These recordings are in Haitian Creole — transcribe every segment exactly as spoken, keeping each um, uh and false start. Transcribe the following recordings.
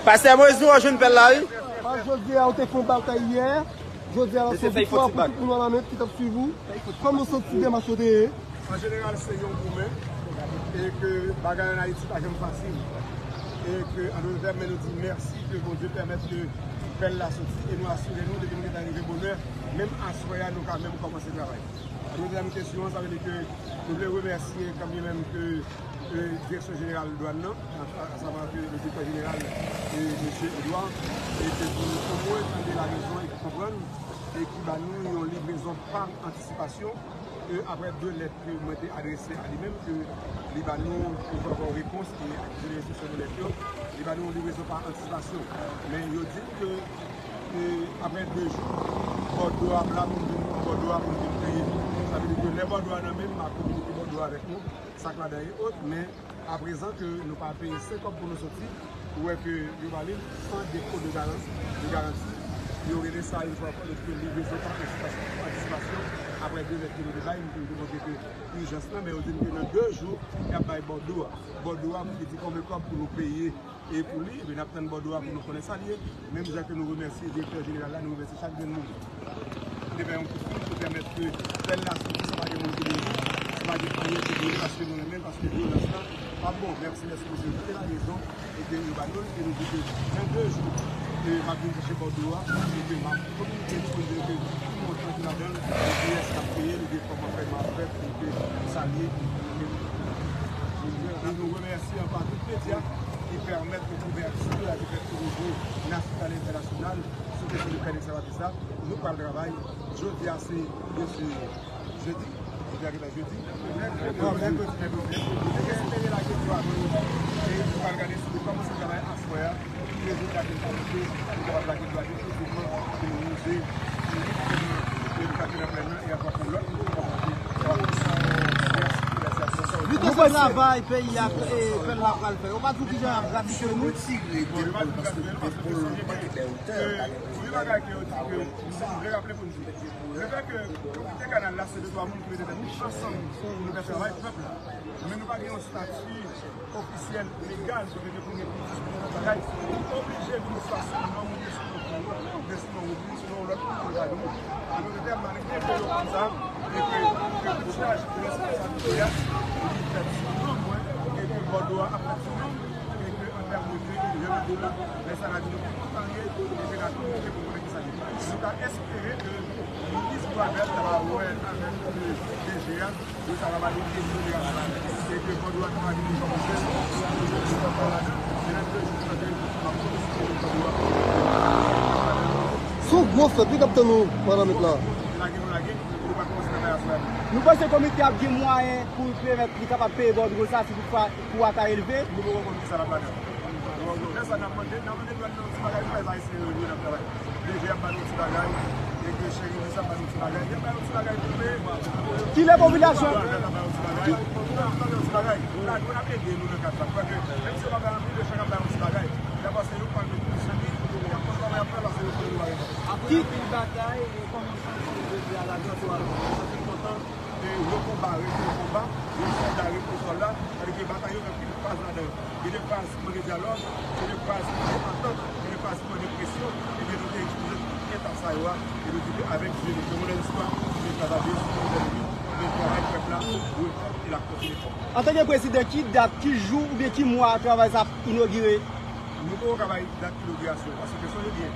Pastè Moïse, nou jwenn pèl la, wi. Jodi a, ou te fè yon batay yè. Jodi a, la sou viktwa pou tout moun an Lanmèt ki t ap swiv ou. Kòman w santi demach yo te ye? An jeneral, se yon goumen. E ke bagay ann Ayiti pa janm fasil. E ke, an nou tèm, men nou di mèsi ke Bondye pèmèt ke pèl la soti e nou asire nou, depi nou gentan rive bonè, menm aswè a, nou ka menm kòmanse travay. An nou tèm, kesyon an, sa vle di ke nou vle remèsye kanmenm ke e, Direksyon Jeneral Dwàn nan, a, a, asavwa ke le Direktè Jeneral, e, Mesye Edouard, e ke pou omwen tande larezon e pou konprann, e ki ba nou yon livrezon pa antisipasyon, e, apre de lèt ke mwen te adrese a li menm, ke li ba nou yon repons e akize de enstriksyon de lèt yo, li ba nou yon livrezon pa antisipasyon. Men yo di m ke, e, apre de jou, bòdwo a la pou m vin pran bòdwo a pou m vin peye. Sa vle di ke lè bòdwo a nan men m, m a kominike bòdwo a avèk nou. Sa k ladan e ot, men aprezan ke nou pa peye senk kòb pou nou soti, ou wè ke yo ba li san depo de garanti, de garanti. Yo rele sa yon fwa ankò, donk, livrezon pa antisipasyon, antisipasyon, apre de lèt ke nou te bay, nou te demontre ke ijans lan, men yo di n ke nan de jou, y ap bay bòdwo a. Bòdwo a pou ki di konbyen kòb pou nou peye e pou li, ebyen, n ap tann bòdwo a pou nou konnen sa l ye. Menm jan ke nou remèsye direktè jeneral la, nou remèsye chak grenn moun. Li te fè yon kout fil pou pèmèt ke pèl la soti san pa gen moun ki mouri, san pa gen anyen ki mouri, paske nou renmen l, paske vyolans la p ap bon. Mèsi, mèsi, mesye. Tout la rezon, e ke yo ba nou l, e nou di ke nan de jou, e m ap vin chèche bòdwo a, e ke m ap kominike li pou l di ke ki montan ki ladan l, e kiyès k ap peye l, oubyen kòman pèman ap fèt, e ke sa l ye. E nou remèsye ankò tout medya ki pèmèt nou kouvèti a, ki fè o nivo nasyonal e entènasyonal, sou kesyon de pèl ekskavatis la. Nou pral travay. Jodi a, se, se jedi. Jodi a, ki dèt jedi? Mèkredi, mèkredi, mèkredi. Nou te espere lage dwa nou. E nou pral gade si nou kòmanse travay aswè a. Ki rezilta ke l ka pote, nou kapab lage dwa definitivman e wouze, e nou pral fè lòt. Nou kòmanse travay peyi a, e, pèl la pral fè. Yo pa di w kijan y ap gratitye nou. Premye bagay ke yo di ke m vle raple pou n di, lefètke yo kite kanal la, se de twa moun ki mete tèt yo ansanm pou nou fè travay pèp la. Men nou pa gen yon estati ofisyèl, legal, kote ke pou gen biznis, pou gen lòt bagay, ou oblije vin swa sou non w oubyen sou non fanmi w, oubyen sou non w oubyen sou non w lòt moun pou l ba nou. An dòt tèm, malgre ke yo konn sa, e ke, ke tout chaj de responsablite a, li fèt sou non mwen, e ke bòdwo a ap fèt sou non m, e ke an tèm de kredi, jan nou di la, lè sa n a di nou kontan ye, e ke n a tou montre pou konnen ki sa ki pase. Nou ta espere ke minis Boisvert ta va wè avèk, e, D G a, yo ta va ba nou egzonerasyon. E ke bòdwo a ta va vin kòmanse, e nan de jou, tande, m ap solisite bòdwo a. Se yon gwo fèt, wi, k ap tann nou, madanm la. Lage nou lage, nou pa kòmanse travay aswè a. Nou panse komite a ap gen mwayen pou l pèmèt li kapab peye bòdwo sa, si toutfwa kou a ta elve? Nou poko konn kisa l ap ladan. Lè sa n ap mande, n ap mande dwàn nan yon ti bagay, nou pa Ayisyen yo, yo n ap travay. D G ap ba nou ti bagay, e ke cheri minis ap ba nou ti bagay, y ap ba nou ti bagay tou, men kilè popilasyon? Ap ba nou ti bagay, ap ba nou ti bagay. La, nou ap ede nou nan kad sa. Paske menm si yo pa bay anpil, yo chak ap bay yon ti bagay. Y ap pase yon pal de plis, cheri, y ap konn kòman y ap fè, paske yo konnen nou pa gen kòb. Apre anpil batay, e kòman w santi w jodi a la, Joshua? Ou santi w kontan? E yon konba rete yon konba, yon sòlda rete yon sòlda. Sa vle di ke batay yo gen pil faz ladan l. Gen de faz ki mande dyalòg, gen de faz ki mande antant, gen de faz ki mande presyon. Ebyen, nou te itilize tout etap sa yo a, e nou di ke avèk Dye, nou te konnen listwa, nou te travay sou pwoblèm li, nou te travay pèp la, nou te fè e l ap kontinye fè. Antanke prezidan, ki dat, ki jou oubyen ki mwa travay sa ap inogire? Nou poko ka bay dat inogirasyon, paske sonje byen,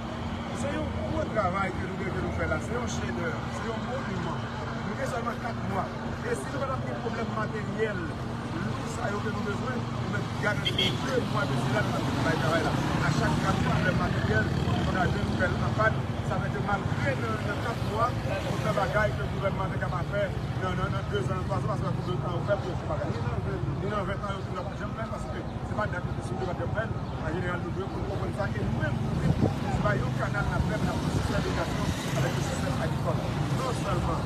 se yon gwo travay ke nou gen, ke nou fè la, se yon chedèv, se yon moniman. Nou gen sèlman kat mwa. E si nou pa t ap gen pwoblèm materyèl lou sa yo ke nou bezwen, nou mèt garanti de mwa de sela nou t ap bay travay la. A chak kat mwa, pwoblèm materyèl, nou pa ka jwenn pèl an pàn. Sa vle di malgre nan, nan kat mwa, nou fè bagay ke gouvènman te ka pa fè nan, nan, nan dezan, nan twazan, paske konbyen tan yo fè pou yo fè bagay. Ni nan, ni nan ven tan yo tou, yo pa janm fè l, paske se pa dat yo te siyen, yo pa t janm fè l. An jeneral, nou dwe konn konprann sa, e nou menm, nou vin, se pa yon kanal n ap fè, men n ap fè yon sistèm irigasyon avèk yon sistèm agrikòl. Non sèlman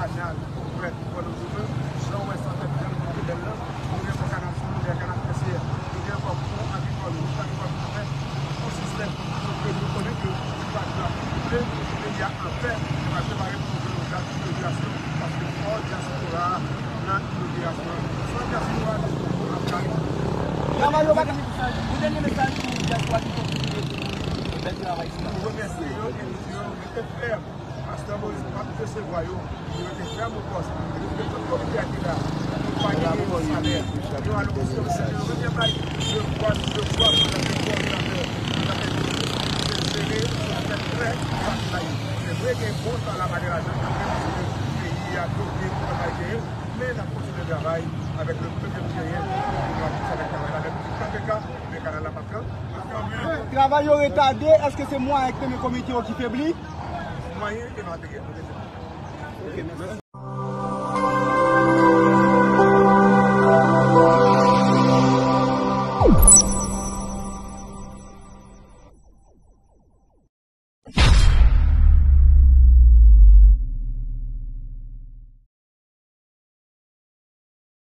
Kanal, pou pwèt, pou pran nou jounen, jan w wè sa fèt bèl, kote bèl lan, nou gen pon kanal sou nou, gen kanal fwesye, nou gen ankò pon agrikòl, wout agrikòl pou fè, pon sistèm, pou ke nou konnen ke nou pa dwe ap koupe peyi a an pè, nou pa prepare pou nou jwenn yon dat inogirasyon, paske fò dyaspora a nan inogirasyon an. San dyaspora, nou p ap ka rive. Travay yo pa ka. Yon dènye mesaj pou dyaspora ki kontinye pou bèl travay sila. Nou remèsye yo e nou di yo rete fèm. Pastè Moyiz p ap resevwa yo, yo rete fèm o pòs. E nou di ke tout komite a ki la, nou pa genyen salè. Yo anonse yo se yo rete bay devwa, devwa pou nan fè kòdinatè, nan fè se jere, se fè prè, sa ki la ye. Se vre gen bon tan la pa gen lajan, apre nou di ke peyi a dote pou travay genyen, men n ap kontinye travay avèk le peu ke nou genyen, pou nou avanse avèk travay la, menm si kanpe ka, men kanal la p ap kanpe. Travay yo retade, èske se mwayen k nan men komite yo ki febli? Mwayen e materyèl, nou te febli. Ok, mèsi.